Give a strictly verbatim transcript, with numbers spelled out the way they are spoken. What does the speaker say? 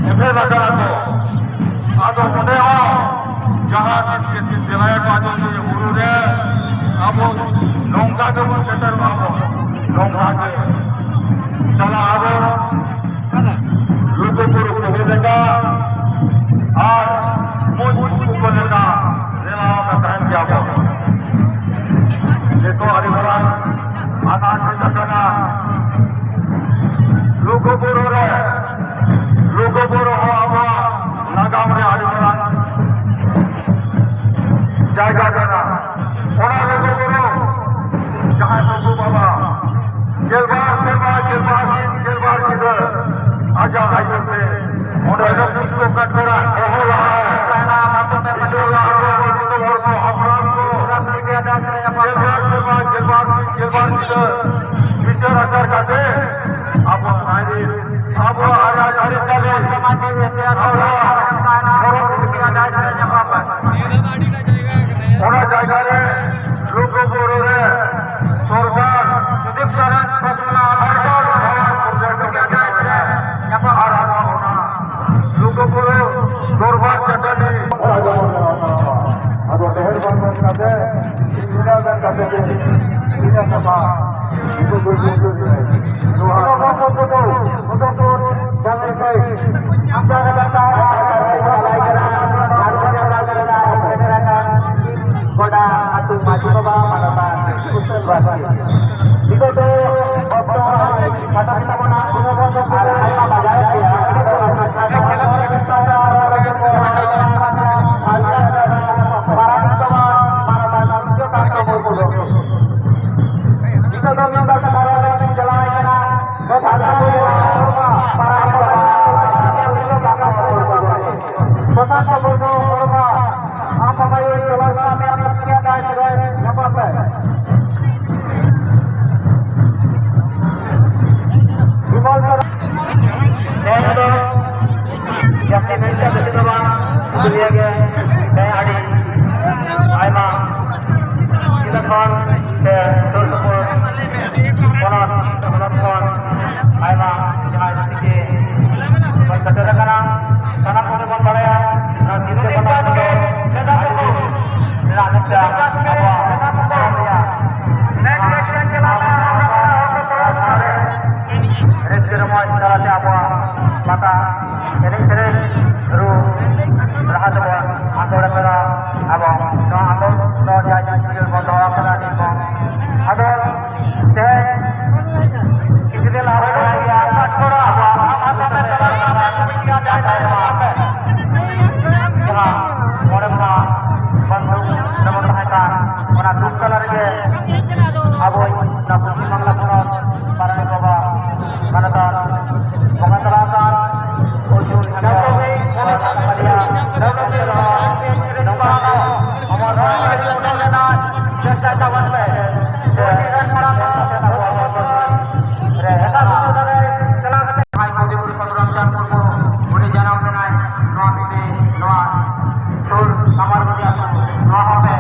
ᱮᱵᱷᱮᱱ ᱟᱠᱟᱱᱟ ᱠᱚ᱾ ᱟᱫᱚ ᱚᱸᱰᱮ ᱦᱚᱸ ᱡᱟᱦᱟᱸ ᱛᱤᱥ ᱜᱮ ᱫᱮᱞᱟᱭᱟ ᱠᱚ ᱟᱡᱚᱫᱤᱭᱟᱹ ᱵᱩᱨᱩ ᱨᱮ, ᱟᱵᱚ ᱱᱚᱝᱠᱟ ᱜᱮᱵᱚᱱ ᱥᱮᱴᱮᱨᱚᱜᱼᱟ ᱵᱚᱱ, ᱱᱚᱝᱠᱟ ᱜᱮ᱾ ᱪᱟᱞᱟᱜ ᱟᱵᱚᱱ ᱞᱩᱜᱩ ᱵᱩᱨᱩ ᱠᱚ ᱞᱮᱠᱟ ᱟᱨ ᱢᱩᱡ ᱠᱚ ᱞᱮᱠᱟ ᱨᱮᱞᱟ ᱟᱠᱟᱱ ᱛᱟᱦᱮᱱ ᱜᱮᱭᱟ ᱵᱚᱱ᱾ ᱱᱤᱛᱚᱜ ᱟᱹᱰᱤ ᱢᱟᱨᱟᱝ ᱟᱱᱟᱴ ᱦᱮᱡ ᱟᱠᱟᱱᱟ᱾ ᱞᱩᱜᱩ ᱵᱩᱨᱩ ᱨᱮ, ᱞᱩᱜᱩ ᱵᱩᱨᱩ ᱦᱚᱸ ᱟᱵᱚᱣᱟᱜ ᱱᱟᱜᱟᱢ ᱨᱮ ᱟᱹᱰᱤ ᱢᱟᱨᱟᱝ ᱡᱟᱭᱜᱟ ᱠᱟᱱᱟ᱾ ᱚᱱᱟ ᱞᱩᱜᱩ ᱵᱩᱨᱩ ᱡᱟᱦᱟᱸᱭ ᱞᱩᱜᱩ ᱵᱟᱵᱟ ᱜᱮᱞᱵᱟᱨ ᱥᱮᱨᱢᱟ, ᱜᱮᱞᱵᱟᱨ ᱫᱤᱱ, ᱜᱮᱞᱵᱟᱨ ᱧᱤᱫᱟᱹ ᱟᱡᱟᱜ ᱟᱹᱭᱩᱨ ᱛᱮ ᱚᱸᱰᱮ ᱫᱚ ᱯᱩᱥᱠᱚ ᱠᱟᱴᱠᱚᱲᱟ ᱦᱚᱦᱚ ᱞᱟᱦᱟ ᱤᱥᱚᱨ ᱞᱟᱦᱟ ᱠᱚ ᱫᱤᱥᱚᱢ ᱦᱚᱲ ᱠᱚ ᱦᱟᱯᱲᱟᱢ ᱠᱚ ᱜᱮᱞᱵᱟᱨ ᱥᱮᱨᱢᱟ, ᱜᱮᱞᱵᱟᱨ ᱫᱤᱱ, ᱜᱮᱞᱵᱟᱨ ᱧᱤᱫᱟᱹ ᱵᱤᱪᱟᱹᱨ ᱟᱪᱟᱨ ᱠᱟᱛᱮ ᱟᱵᱚᱣᱟᱜ ᱨᱟᱭᱨᱤᱛ, ᱟᱵᱚᱣᱟᱜ ᱟᱹᱨᱤᱪᱟᱹᱞᱤ, ᱟᱵᱚᱣᱟᱜ ᱯᱚᱨᱚᱵᱽ ᱯᱩᱱᱟᱹᱭ ᱚᱱᱟ ᱡᱟᱭᱜᱟ ᱨᱮ ᱞᱩᱜᱩ ᱵᱩᱨᱩ ᱨᱮ ᱥᱚᱨᱠᱟᱨ ᱥᱩᱫᱤᱯ ᱥᱚᱨᱮᱱ ᱯᱟᱥᱱᱟ ᱟᱨ ᱟᱵᱚ ᱚᱱᱟ ᱞᱩᱜᱩ ᱵᱩᱨᱩ ᱫᱚᱨᱵᱟᱨ ᱪᱟᱹᱴᱟᱹᱱᱤ᱾ ᱟᱫᱚ ᱰᱷᱮᱨ ᱵᱟᱝ ᱢᱮᱱ ᱠᱟᱛᱮ ᱤᱱᱟᱹ ᱢᱮᱱ ᱠᱟᱛᱮ ᱜᱮ ᱤᱧᱟᱹᱜ ᱠᱟᱛᱷᱟ ᱱᱤᱛᱚᱜ ᱫᱚ ᱢᱩᱪᱟᱹᱫ ᱮᱱᱟ᱾ ᱱᱚᱣᱟ ᱡᱟᱦᱟᱸ ᱞᱮᱠᱟ ᱜᱚᱰᱟ ᱟᱹᱛᱩ ᱢᱟᱹᱡᱷᱤ ᱵᱟᱵᱟ ᱢᱟᱱᱚᱛᱟᱱ ᱩᱥᱩᱞ ᱵᱟᱹᱥᱤ᱾ ᱵᱤᱜᱚᱛ ᱚᱠᱛᱚ ᱠᱷᱟᱴᱚ ᱜᱮᱛᱟ ᱵᱚᱱᱟ ᱟᱨ ᱟᱭᱢᱟ ᱵᱟᱡᱟᱭ ᱜᱮᱭᱟ᱾ ᱯᱟᱨᱟᱱᱤᱠ ᱵᱟᱵᱟ ᱢᱟᱱᱚᱛᱟᱱ ᱥᱩᱨᱡᱚᱠᱟᱱᱛ ᱢᱩᱨᱢᱩ ᱫᱚ ᱱᱤᱛᱚᱜ ᱫᱚ ᱢᱤᱫ ᱵᱟᱨ ᱠᱟᱛᱷᱟ ᱨᱚᱲ ᱞᱟᱹᱜᱤᱫ ᱪᱟᱞᱟᱣ ᱠᱟᱱᱟ᱾ ᱯᱟᱨᱟᱱᱤᱠ ᱵᱟᱵᱟ ᱥᱩᱨᱡᱚᱠᱟᱱᱛ ᱢᱩᱨᱢᱩ ᱫᱚ ᱥᱚᱥᱟᱝᱠᱚ ᱢᱩᱨᱢᱩ ᱦᱚᱲᱢᱚ ᱟᱢ ᱵᱟᱵᱟᱭᱩ ᱪᱟᱞᱟᱣ ᱠᱟᱱᱟ ᱢᱮᱭᱟ ᱯᱨᱚᱠᱨᱤᱭᱟ ᱫᱟᱭ ᱥᱤᱨᱟᱹᱭ ᱧᱟᱯᱟᱢ ᱯᱮ᱾ ᱵᱤᱢᱚᱞ ᱥᱚᱨᱮᱱ᱾ ᱛᱮᱦᱮᱧ ᱫᱚ ᱡᱟᱹᱥᱛᱤ ᱢᱮᱱ ᱠᱟᱛᱮ ᱫᱚ ᱵᱟᱝ, ᱥᱩᱫᱷᱩ ᱱᱤᱭᱟᱹ ᱜᱮ ᱛᱮᱦᱮᱧ ᱟᱹᱰᱤ ᱟᱭᱢᱟ ᱡᱮᱞᱟ ᱠᱷᱚᱱ ᱥᱮ ᱥᱩᱨ ᱥᱩᱯᱩᱨ ᱯᱚᱱᱚᱛ ᱦᱚᱱᱚᱛ ᱠᱷᱚᱱ ᱟᱭᱢᱟ ᱡᱟᱦᱟᱸᱭ ᱪᱤᱠᱤ ᱵᱚᱱ ᱥᱮᱴᱮᱨ ᱟᱠᱟᱱᱟ, ᱥᱟᱱᱟᱢ ᱠᱚᱜᱮ ᱵᱚᱱ ᱵᱟᱲᱟᱭᱟ, ᱱᱚᱣᱟ ᱪᱤᱠᱤ ᱵᱚᱱ ᱥᱮᱴᱮᱨ ᱟᱹᱰᱤ ᱨᱮᱱᱟᱜ ᱢᱤᱫᱴᱟᱝ ᱟᱵᱚᱣᱟᱜ ᱯᱚᱨᱚᱵᱽ ᱨᱮᱭᱟᱜ ᱨᱟᱹᱥᱠᱟᱹ ᱨᱚᱢᱚᱡᱽ ᱛᱟᱞᱟᱛᱮ ᱟᱵᱚᱣᱟᱜ ᱯᱟᱛᱟ ᱮᱱᱮᱡ ᱥᱮᱨᱮᱧ ᱨᱩ ᱨᱟᱦᱟ ᱛᱮᱵᱚᱱ ᱟᱸᱫᱳᱲ ᱟᱠᱟᱫᱟ᱾ ᱟᱵᱚ ᱱᱚᱣᱟ ᱟᱸᱫᱳᱲ ᱫᱚ ᱡᱟᱭ ᱡᱩᱜᱽ ᱵᱚᱱ ᱫᱚᱦᱚ ᱟᱠᱟᱫᱟ ᱱᱤᱛ ᱦᱚᱸ᱾ ᱟᱫᱚ ᱛᱮᱦᱮᱧ ᱠᱤᱪᱷᱩ ᱫᱤᱱ ᱞᱟᱦᱟ ᱨᱮ ᱵᱟᱲᱟᱭ ᱜᱮᱭᱟ, ᱟᱵᱚᱣᱟᱜ ᱡᱟᱦᱟᱸ ᱢᱚᱬᱮ ᱢᱟᱦᱟ ᱵᱚᱱ ᱫᱩᱲᱩᱵ ᱨᱮᱵᱚᱱ ᱛᱟᱦᱮᱸ ᱠᱟᱱ, ᱚᱱᱟ ᱫᱩᱠ ᱛᱟᱞᱟ ᱨᱮᱜᱮ ᱟᱵᱚ ᱱᱚᱣᱟ ᱯᱚᱥᱪᱤᱢ ᱵᱟᱝᱞᱟ ᱯᱚᱱᱚᱛ ᱯᱟᱨᱟᱱᱤᱠ ᱵᱟᱵᱟ ᱢᱟᱱᱚᱛᱟᱱ ᱵᱚᱸᱜᱟ ᱛᱟᱞᱟ ᱟᱠᱟᱱ ᱚᱨᱡᱩᱱ ᱦᱮᱢᱵᱨᱚᱢ ᱱᱚᱝᱠᱟ ᱪᱮᱥᱴᱟᱭ ᱛᱟᱵᱚᱱ ᱯᱮ᱾ ᱨᱮ ᱮᱴᱟᱜ ᱫᱤᱥᱚᱢ ᱨᱮ ᱪᱟᱞᱟᱣ ᱠᱟᱛᱮ ᱡᱟᱦᱟᱸᱭ ᱠᱚᱵᱤᱜᱩᱨᱩ ᱥᱟᱹᱫᱷᱩ ᱨᱟᱢᱪᱟᱸᱫᱽ ᱢᱩᱨᱢᱩ ᱩᱱᱤ ᱡᱟᱱᱟᱢ ᱞᱮᱱᱟᱭ ᱱᱚᱣᱟ ᱢᱤᱫᱴᱮᱱ ᱱᱚᱣᱟ ᱥᱩᱨ ᱠᱟᱢᱟᱨᱵᱚᱛᱤ ᱟᱹᱛᱩ, ᱱᱚᱣᱟ ᱦᱚᱸ ᱯᱮ